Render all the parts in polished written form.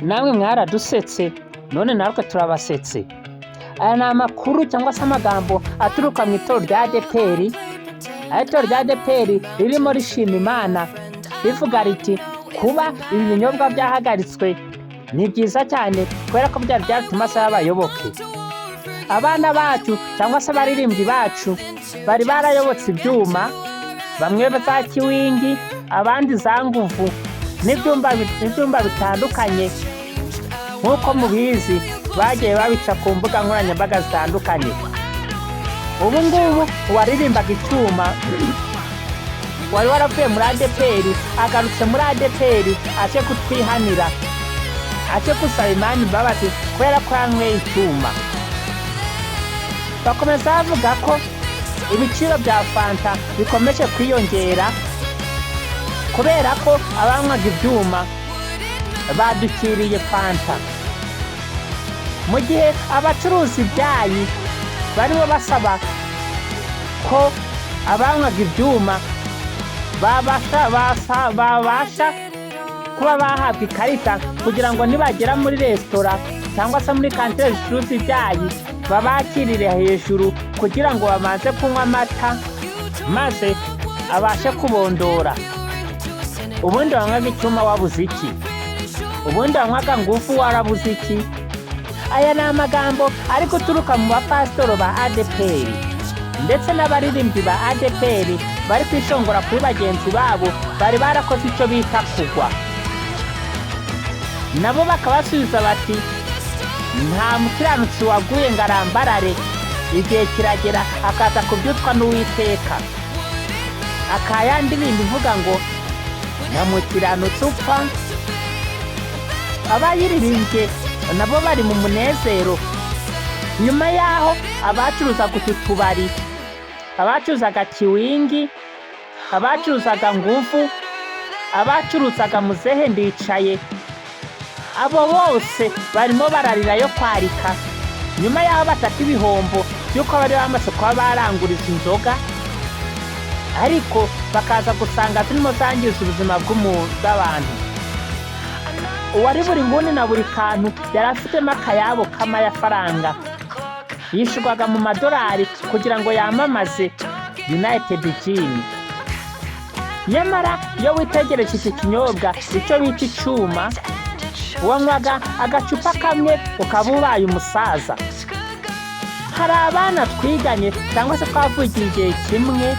Namwe mwaradusetse, none natwe turabasetse. Aya ni amakuru cyangwa se amagambo aturuka mu itorero rya ADEPR, aho itorero rya ADEPR ririmo rishima Imana, rivuga riti: "Kuba ibi binyobwa byahagaritswe ni byiza cyane, kubera ko byari byatuma y'abayoboke, abana bacu cyangwa se abaririmbyi bacu bari barayobotse ibyuma, bamwe za kiwingi, abandi za nguvu n'ibyumba bitandukanye." Nk'uko mubizi, bagiye babica ku mbuga nkoranyambaga zitandukanye. Ubu ngubu uwaririmbaga icyuma wari waravuye muri ADEPR agarutse muri ADEPR, aje kutwihanira, aje gusaba Imana imbabazi kubera ko yanyweye icyuma. Bakomeza bavuga ko ibiciro bya fanta bikomeje kwiyongera kubera ko abanywaga ibyuma badukiriye fanta, mu gihe abacuruza ibyayi barimo basaba ko abanywaga ibyuma babasha kuba bahabwa ikarita, kugira ngo nibagera muri resitora cyangwa se muri kantine zicuruza ibyayi babakirire hejuru, kugira ngo babanze kunywa amata maze abashe kubondora. Ubundi wanywaga icyuma wabuze iki? Ubundi wanywaga ngufu warabuze iki? Aya ni amagambo ari guturuka mu bapasitoro ba ADEPR ndetse n'abaririmbyi ba ADEPR, bari kwishongora kuri bagenzi babo bari barakoze icyo bita kugwa, nabo bakabasubiza bati: "Nta mukiranutsi waguye ngo arambarare, igihe kiragera akaza kubyutwa n'Uwiteka." Akaya ndirimbo ivuga ngo "Nta mukiranutsi upfa", abayiririmbye nabo bari mu munezero, nyuma y'aho abacuruzaga utu tubari, abacuruzaga kiwingi, abacuruzaga nguvu, abacuruzaga muzehe ndicaye, abo bose barimo bararira yo kwarika, nyuma y'aho bataka ibihombo by'uko bari bamaze kuba baranguriza inzoga, ariko bakaza gusanga zirimo zangiza ubuzima bw'abantu. Uwari buri nguni na buri kantu yari afitemo akayabo k'amafaranga yishyurwaga mu madolari kugira ngo yamamaze United Gin. Nyamara iyo witegereje iki kinyobwa, icyo bita icyuma, wanywaga agacupa kamwe ukaba ubaye umusaza. Hari abana twiganye cyangwa se twavugiye igihe kimwe,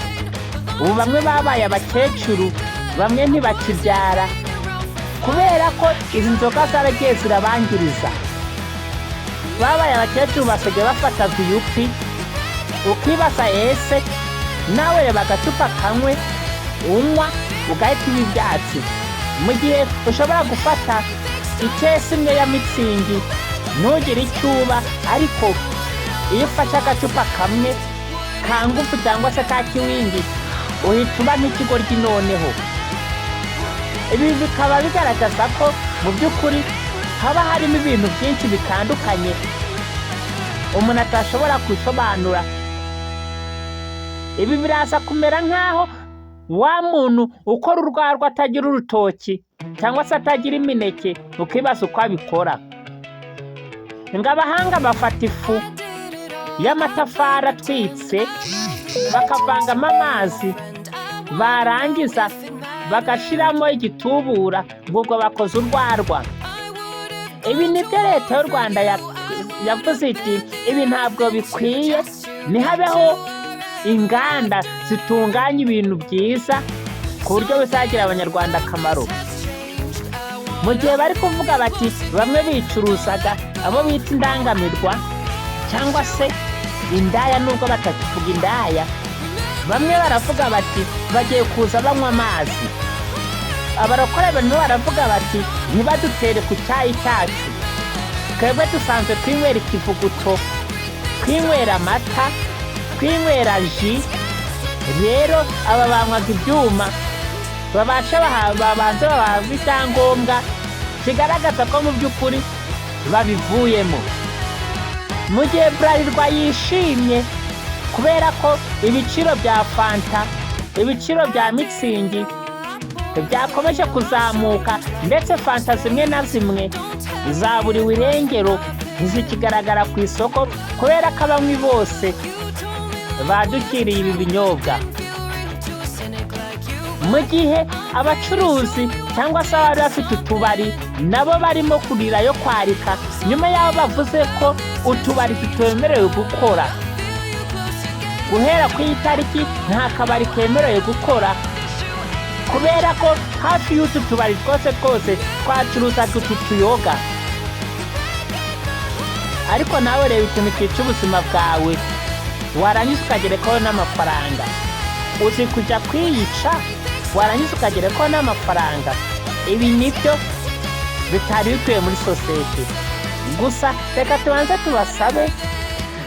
ubu bamwe babaye abakecuru, bamwe ntibakibyara kubera ko izi nzoga zaragiye zirabangiriza. Babaye abakecuru, basigaye bafata viyupi. Ukibaza: ese nawe reba agacupa kamwe unywa ugahita uba ibyatsi, mu gihe ushobora gufata ikesi imwe ya Mützig ntugire icyo uba, ariko iyo ufashe agacupa kamwe ka ngufu cyangwa se ka kiwingi uhita uba nk'ikigoryi? Noneho ibi bikaba bigaragaza ko mu by'ukuri haba harimo ibintu byinshi bitandukanye umuntu atashobora gusobanura. Ibi biraza kumera nk'aho wa muntu ukora urwarwa atagira urutoki cyangwa se atagira imineke, ukibaza uko abikora. Ngo abahanga bafata ifu y'amatafari atwitse, bakavangamo amazi, barangiza bagashyiramo igitubura, ngo ubwo bakoze urwarwa. Ibi nibyo Leta y'u Rwanda yavuze iti: "Ibi ntabwo bikwiye, ntihabeho inganda zitunganya ibintu byiza ku buryo bizagira Abanyarwanda akamaro." Mu gihe bari kuvuga bati bamwe bicuruzaga, abo bita indangamirwa cyangwa se indaya, nubwo batakivuga indaya, bamwe baravuga bati bagiye kuza banywa amazi. Abarokore barimo baravuga bati: "Ntibadutere ku cyayi cyacu, twebwe dusanzwe twinywera ikivuguto, twinywera amata, twinywera jus. Rero aba banywaga ibyuma babashe babanze bahabwe icyangombwa kigaragaza ko mu by'ukuri babivuyemo." Mu gihe Bralirwa yishimye kubera ko ibiciro bya fanta, ibiciro bya Mützig. Byakomeje kuzamuka, ndetse fanta zimwe na zimwe zaburiwe irengero, ntizikigaragara ku isoko kubera ko abanywi bose badukiriye ibi binyobwa. Mu gihe abacuruzi cyangwa se abari bafite utubari nabo barimo kurira yo kwarika, nyuma y'aho bavuze ko utubari tutemerewe gukora guhera ku itariki, nta kabari kemerewe gukora, kubera ko hafi y'utu tubari twose twose twacuruzaga utu tuyoga. Ariko nawe reba ikintu cyica ubuzima bwawe, warangiza ukagerekaho n'amafaranga. Uzi kujya kwiyica, warangiza ukagerekaho n'amafaranga? Ibi nibyo bitari bikwiye muri sosiyete. Gusa reka tubanze tubasabe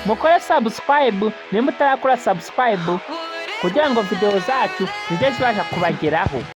mukore subscribe nimba utarakora subscribe, kugira ngo videwo zacu zijye zibasha kubageraho.